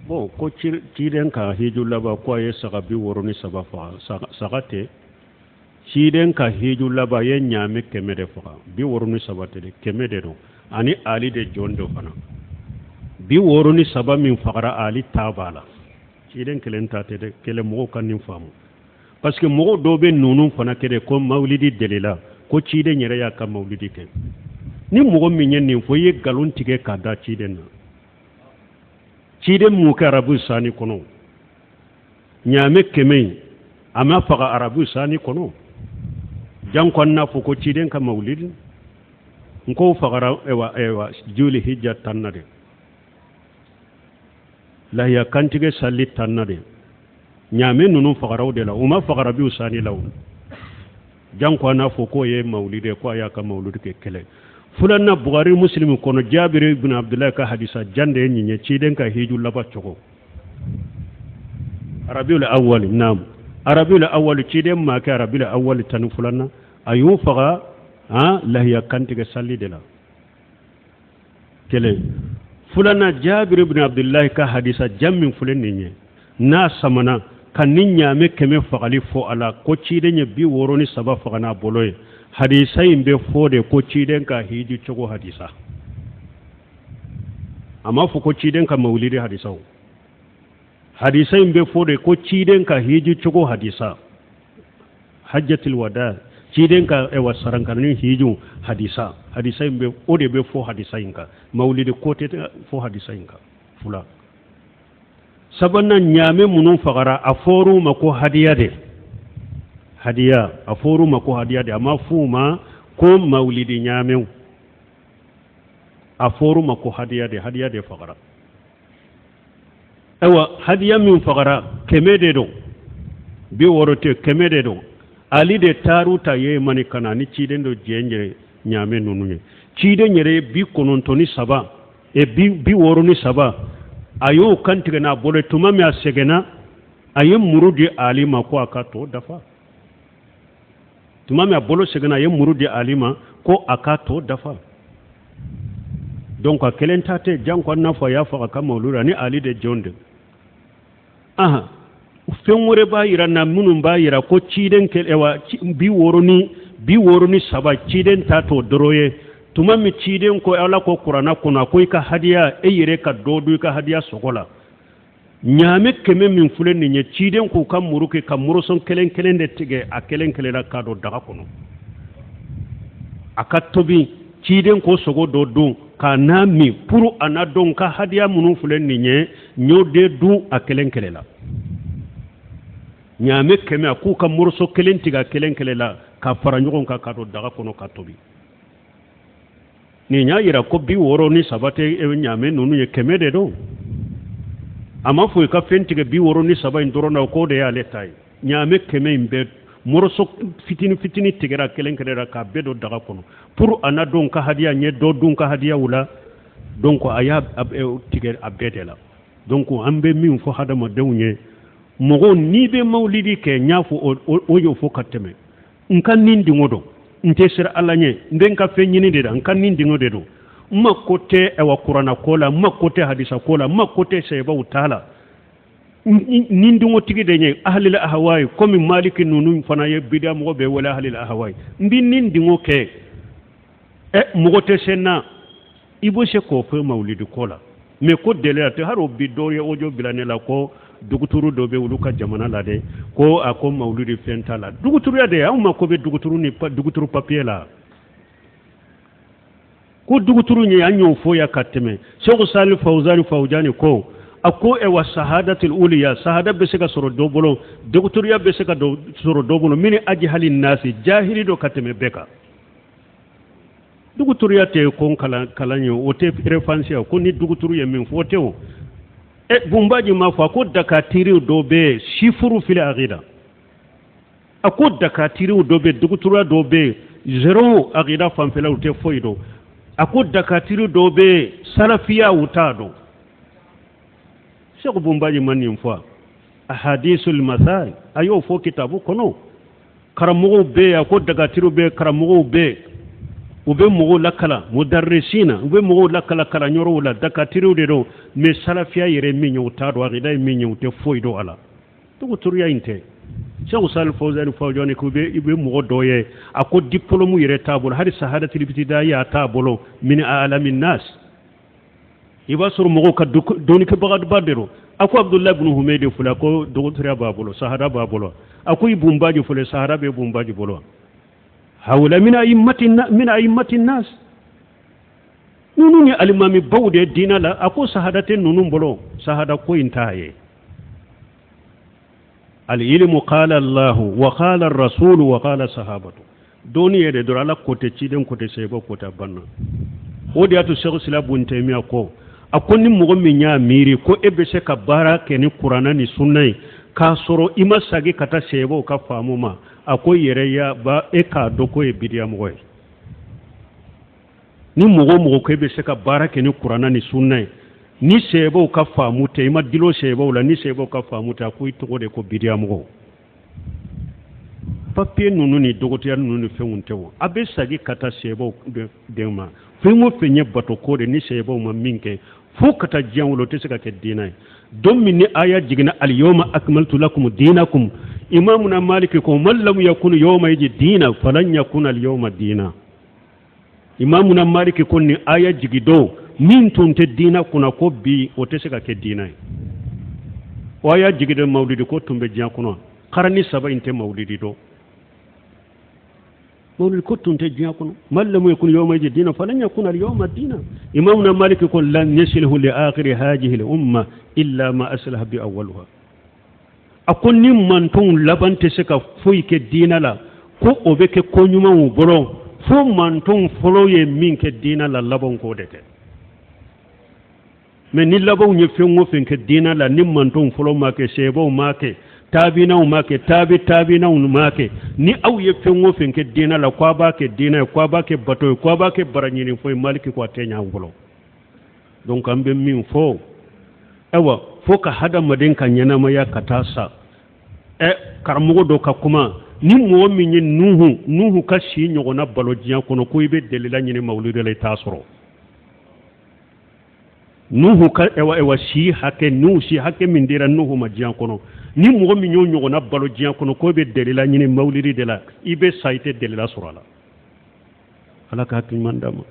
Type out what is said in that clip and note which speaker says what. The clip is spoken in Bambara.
Speaker 1: Bon, ko ciden ka hiju laban ko a ye saga 63 faga. Saga tɛ, ciden ka hiju laban a ye ɲaamɛ 100 de faga. 63 tɛ dɛ, 100 de don. Ani Ali de jɔn dɔ fana. 63 min fagara, Ali ta b'a la. Ciden kelen ta tɛ dɛ, kɛlɛ mɔgɔw ka nin faamu. Parce que mɔgɔw dɔw bɛ ninnu fana kɛ de ko mawulidi delila ko ciden yɛrɛ y'a ka mawulidi kɛ. Ni mɔgɔ min ye nin fɔ, i ye nkalon tigɛ k'a da ciden na. Ciden m'o kɛ arabu sani kɔnɔ. Ɲaamɛ 100 in, a ma faga arabu sani kɔnɔ. Janko an n'a fɔ ko ciden ka mawulidi. N k'o fagara ewa ewa juli hijja 10 na de. Lahiya kantigɛ sali 10 na de. Ɲaamɛ ninnu fagara o de la, u ma faga arabu sani la o. Janko an n'a fɔ k'o ye mawulidi ye, ko a y'a ka mawulidi kɛ kɛlɛ. Filanan, Bukari Musilimu kɔnɔ, Jabiri ibn Abdulayi ka hadisa jan de ye nin ye, ciden ka hiju laban cogo. Arabiul awwal, naam. Arabiul awwal, ciden ma kɛ arabiul awwal 12nan, a y'u faga han lahiya kantigɛ sali de la. Kelen. Filanan, Jabiri ibn Abdulayi ka hadisa jan min filɛ nin ye, n'a samana ka ni ɲaamɛ 100 fagali fɔ a la, ko ciden ye 63 faga n'a bolo ye. Hadisa in bɛ fɔ de ko ciden ka hiji cogo hadisa. A m'a fɔ ko ciden ka mawulidi hadisa o. Hadisa in bɛ fɔ de ko ciden ka hiji cogo hadisa. Hajjatul wada, ciden ka ewa sarankanni hiju hadisa. Hadisa in bɛ, o de bɛ fɔ hadisa in kan. Mawulidi ko tɛ fɔ hadisa in kan. Fila. Sabanan, ɲaamɛ minnu fagara, a fɔr'u ma ko hadiya de. Hadiya, a fɔr'u ma ko hadiya de. A ma f'u ma ko mawulidi ɲaamɛw. A fɔr'u ma ko hadiya de, hadiya de fagara. Ayiwa, hadiya min fagara, 100 de don. 60 tɛ, 100 de don. Ali de taar'u ta Yemani ka na ni ciden dɔ jɛn jɛn ɲaamɛ ninnu ye. Ciden yɛrɛ ye 93, e 63, a y'o kantigɛ n'a bolo. Tuma min a sɛgɛnna, a ye muru di Ali ma ko a ka tɔ dafa. Tuma min a bolo sɛgɛnna, a ye muru di Ali ma ko a ka tɔ dafa. Donc a kelen ta tɛ, janko an n'a fɔ a y'a faga ka mawuludi ani Ali de jɔn de. Ahan, fɛn wɛrɛ b'a yira na minnu b'a yira ko ciden kɛ, ewa, 63 ciden ta t'o dɔrɔn ye. Tuma min ciden ko Ala ko kuranna kɔnɔ, a ko i ka hadiya, e yɛrɛ ka dɔ dun i ka hadiya sogo la. Ɲaamɛ 100 min filɛ nin ye, ciden k'u ka muru kɛ ka morceau kelen kelen de tigɛ a kelen kelen la k'a don daga kɔnɔ. A ka tobi, ciden k'o sogo dɔ dun k'a n'a min pour a n'a dɔn ka hadiya minnu filɛ nin ye, n y'o de dun a kelen kelen la. Ɲaamɛ 100, a k'u ka morceau kelen tigɛ a kelen kelen la ka fara ɲɔgɔn kan k'a don daga kɔnɔ ka tobi. Nin y'a yira ko 63 tɛ ɲaamɛ ninnu ye, 100 de don. A ma fɔ i ka fɛn tigɛ 63 in dɔrɔn na, k'o de y'ale ta ye. Ɲaamɛ 100 in bɛɛ morceau fitini fitini tigɛra kelen kelen la k'a bɛɛ don daga kɔnɔ pour a n'a dɔn ka hadiya n ye dɔ dun ka hadiyaw la. Donc a y'a tigɛ a bɛɛ de la. Donc an bɛ min fɔ hadamadenw ye, mɔgɔw n'i bɛ mawulidi kɛ, n y'a fɔ o y'o fɔ ka tɛmɛ. N ka nin dingo don, n tɛ siran Ala ɲɛ, n bɛ n ka fɛn ɲini de la, n ka nin dingo de don. N ma ko tɛ ɛwa kuranna ko la, n ma ko tɛ hadisa ko la, n ma ko tɛ sɛbɛw ta la. Nin dingotigi de ye ahlil ahwayi, komi maliki ninnu fana ye bidiya mɔgɔ bɛɛ wele ahlil ahwayi. N bɛ nin dingo kɛ, mɔgɔ tɛ se n na, i bɛ se k'o fɔ mawulidi ko la. Mais ko deliya tɛ. Hali o bi dɔw ye audio bila ne la ko duguturu dɔ bɛ olu ka jamana la dɛ, ko a ko mawulidi fɛn t'a la. Duguturuya de, anw ma ko bɛ duguturu ni duguturu papiye la. Ko duguturu ye, an y'o fɔ ya ka tɛmɛ. Segu Sali Fawzani Fawjani ko a ko ewa sahadatul uliya, sahada bɛ se ka sɔrɔ dɔ bolo, duguturuya bɛ se ka sɔrɔ dɔ bolo, min ajihali nasi, jahili dɔ ka tɛmɛ bɛɛ kan. Duguturuya tɛ ko kalan ye, o tɛ référence ye, ko ni duguturu ye min fɔ o tɛ o. Bunbaji m'a fɔ a ko dakatiriw dɔ bɛ yen, sifuru fili akida. A ko dakatiriw dɔ bɛ yen, duguturuya dɔ bɛ yen, zéro akida fanfɛla u tɛ foyi dɔn. A ko dakatiri dɔ bɛ yen, salafiya u t'a dɔn. Segu Bunbaji ma nin fɔ. Ahadisul masal, a y'o fɔ kitabu kɔnɔ. Karamɔgɔw bɛ yen, a ko dagatiriw bɛ yen, karamɔgɔw bɛ yen. U bɛ mɔgɔw lakalan mudarisina, u bɛ mɔgɔw lakalan kalanyɔrɔw la, dakatiriw de don, mais salafiya yɛrɛ min ye u t'a dɔn, akida ye min ye u tɛ foyi dɔn a la. Dɔgɔtɔrɔya in tɛ. Sɛku Salih Fawzani Fawzani ko i bɛ mɔgɔ dɔ ye, a ko diplôme yɛrɛ t'a bolo, hali sahadatul ibtidaiya a t'a bolo, min a'lami nas. I b'a sɔrɔ mɔgɔw ka dɔnnikɛbagaba de don. A ko Abudulayi ibn Humeydi filɛ, a ko dɔgɔtɔrɔya b'a bolo, sahada b'a bolo. A ko Ibun Baji filɛ, sahada bɛ Ibun Baji bolo. Hawula min a'immati nas. Ninnu ye alimami baw de ye diinɛ la. A ko sahada tɛ ninnu bolo, sahada ko in t'a ye. Al-ilmu qala Allahu wa qala ar-rasulu wa qala sahabatu. Dɔnni yɛrɛ dɔrɔn Ala ko tɛ, ciden ko tɛ, sahabaw ko tɛ, a banna. O de y'a to Sɛku Sila bun Taymiya ko, a ko ni mɔgɔ min y'a miiri ko e bɛ se ka baara kɛ ni kuranɛ ni sunna ye k'a sɔrɔ i ma sagi ka taa sahabaw ka faamu ma, a ko yɛrɛ ya ba e k'a dɔn k'o ye bidiya mɔgɔ ye. Ni mɔgɔ o mɔgɔ ko e bɛ se ka baara kɛ ni kuranɛ ni sunna ye ni sahabaw ka faamu tɛ, i ma dulon sahabaw la, ni sahabaw ka faamu tɛ, a ko i tɔgɔ de ko bidiya mɔgɔ. Papiye ninnu ni dɔgɔtɔrɔya ninnu ni fɛnw tɛ o, a bɛ sagi ka taa sahabaw den ma. Fɛn o fɛn ye bato ko de, ni sahabaw ma min kɛ fo ka taa diɲɛ wolo, o tɛ se ka kɛ diinɛ ye. Don min ni aya jiginna al-yawma akmaltu lakum dinakum, imamuna maliki ko man lam yakun yawma yiji dina falan yakuna al-yawma dina. Imamuna maliki ko ni aya jigi don min tun tɛ diinɛ kunna ko bi o tɛ se ka kɛ diinɛ ye. O aya jigi don mawulidi ko tun bɛ diɲɛ kɔnɔ, karani saba in tɛ mawulidi dɔn. Mawulidi ko tun tɛ diɲɛ kɔnɔ. Man lam yakun yawma yiji dina falan yakuna al-yawma dina. Imamuna maliki ko lan yaslihu li akhiri hadhihi al-umma illa ma aslaha bi awwaluha. A ko ni mantonw laban tɛ se ka foyi kɛ diinɛ la, ko o bɛ kɛ ko ɲumanw bolo, fo mantonw fɔlɔ ye min kɛ diinɛ la, labanw k'o de kɛ. Mais ni labanw ye fɛn o fɛn kɛ diinɛ la, ni mantonw fɔlɔ ma kɛ, sahabaw ma kɛ, taabinaw ma kɛ, taabi taabinaw ma kɛ, ni aw ye fɛn o fɛn kɛ diinɛ la, ko a b'a kɛ diinɛ ye, ko a b'a kɛ bato ye, ko a b'a kɛ baraɲini foyi, maliki ko a tɛ ɲɛ aw bolo. Donc an bɛ min fɔ, ayiwa, fo ka hadamaden ka ɲɛnamaya ka taa sa. Karamɔgɔ dɔ ka kuma, ni mɔgɔ min ye Nuhu ka si ɲɔgɔnna balo diɲɛ kɔnɔ, ko i bɛ delila ɲini mawuludi la, i t'a sɔrɔ. Nuhu ka ɛwa si hakɛ, Nuhu si hakɛ min dira Nuhu ma diɲɛ kɔnɔ, ni mɔgɔ min y'o ɲɔgɔnna balo diɲɛ kɔnɔ, ko i bɛ delila ɲini mawuludi de la, i bɛ sa, i tɛ delila sɔrɔ a la. Ala ka hakili ɲuman d'an ma.